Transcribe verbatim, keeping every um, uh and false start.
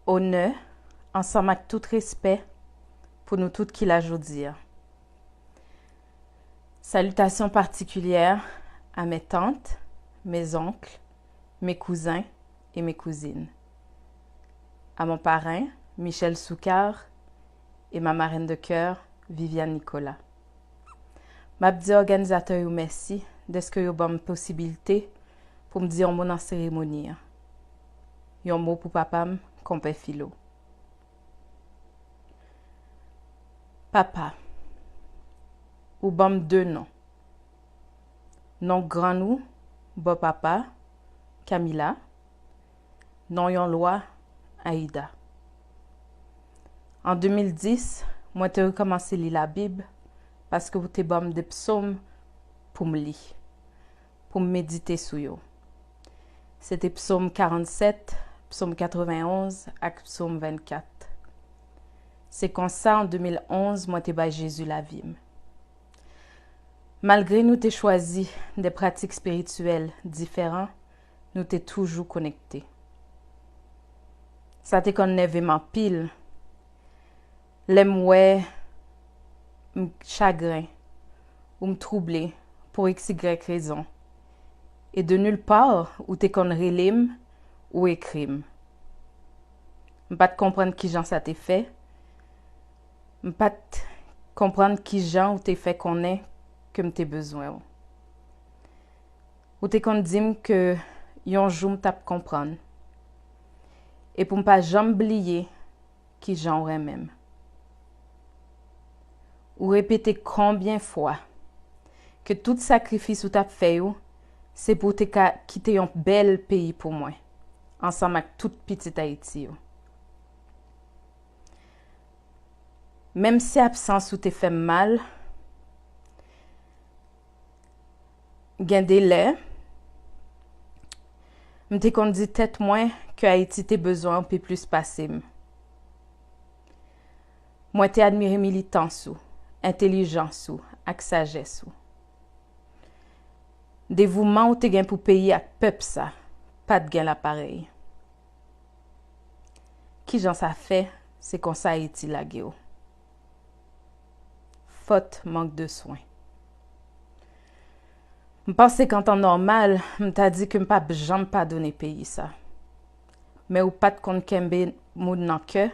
Onè, ansanm ak tout respè, pou nou tout ki la jodi a. Salutations particulières à mes tantes, mes oncles, mes cousins et mes cousines. À mon parrain, Michel Soukar, et ma marraine de cœur, Viviane Nicolas. M ap di òganizatè yo mèsi dèske yo ban m posibilite pou m di yon mo nan seremoni an. Yon mo pou papa m, Konpè Filo. Papa, ou ban m de non. Non grann ou, bò papa, Camila. Non yon lwa, Aida. An de mil dis, mwen te rekòmanse li Labib paske w te ban m de psòm pou m li, pou m medite sou yo. Se te psòm karannsèt, psòm katrevenonz ak psòm vennkat. Se konsa, an de mil onz, mwen te bay Jezi lavi m. Malgre nou te chwazi de pratik espirityèl diferan, nou te toujou konekte. Sa te konn nève m anpil lè m wè m chagren ou m twouble pou x y rezon. E de nulle part, ou te konn rele m ou ekri m. M pa t konprann kijan sa te fè. M pa t konprann kijan ou te fè konnen ke m te bezwen w. Ou te konn di m ke yon jou m t ap konprann. E pou m pa janm bliye kijan w renmen m. Ou repete konbyen fwa ke tout sakrifis ou t ap fè yo, se pou w te ka kite yon bèl peyi pou mwen, ansanm ak tout pitit Ayiti yo. Menm si absans ou te fè m mal, gen de lè, m te konn di tèt mwen ke Ayiti te bezwen w pi plis pase m. Mwen te admire militans ou, entèlijans ou ak sajès ou. Devouman ou te gen pou peyi ak pèp sa pa t gen laparèy. Kijan sa fè se konsa Ayiti lage w? Fòt mank de swen. M panse ke an tan nòmal, m ta di ke m p ap janm padone peyi sa. Men ou pa t konn kenbe moun nan kè,